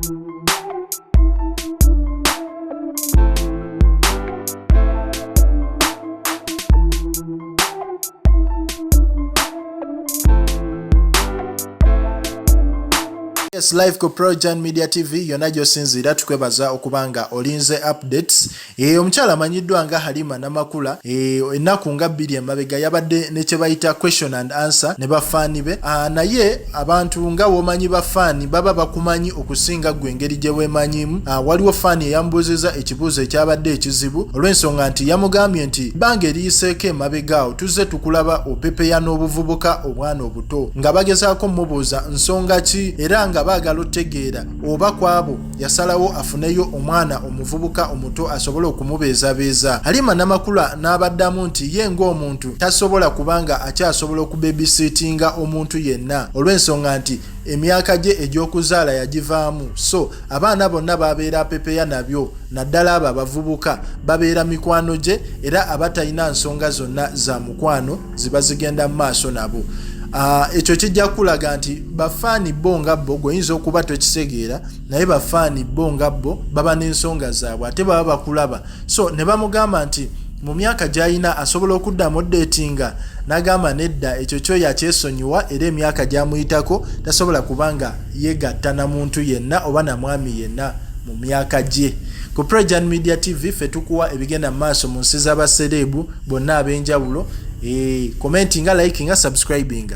Yes, live ku Projan Media TV yonna gy'osinziira tukwebaza okuba nga olinze updates. Omukyala amanyiddwa nga Halima Namakula ennaku nga 2 emabega yabadde ne kye bayita question and answer ne bafaani be. Naye abantu nga w'omanyi bafaani baba bakumanyi okusinga ggwe engeri gye weemanyiimu. Waliwo faani eyamubuuzizza ekibuuzo ekyabadde ekizibu olw'ensonga nti yamugambye nti ebbanga eriyiseeko emabega awo tuzze tukulaba opepeya n'obuvubuka obwana obuto nga bagezaako mmubuuza nsonga ki era nga baagala otegeera oba kwabo yasalawo afuneyo omwana omuvubuka omuto asobole okumubeezabeeza. Halima Namakula n'abaddamu nti ye ng'omuntu tasobola kubanga akyasobola okubebisiitinga omuntu yenna olw'ensonga nti emyaka gye egy'okuzaala yagivaamu, so abaana bonna b'abeera apepeya nabyo naddala abo abavubuka babeera mikwano gye era abatalina nsonga zonna za mukwano ziba zigenda mu maaso nabo. Ekyo kijja kukulaga nti bafaani bo nga bo gweoyinza okuba tokitegeera, naye bafaani bo nga bo baba n'ensonga zaabwe ate baba bakulaba. So ne bamugamba nti mu myaka gy'alina asobola okuddamu oddeetinga, n'agamba nedda, ekyo kyo yakyesonyiwa era emyaka gy'amuyitako tasobola kubanga yeegatta na muntu yenna oba na mwami yenna mu myaka gye. Ku Projan Media TV ffe tukuwa ebigenda mu maaso mu nsi z'abasereebu bonna ab'enjawulo. Commentinga, likinga, subscribinga.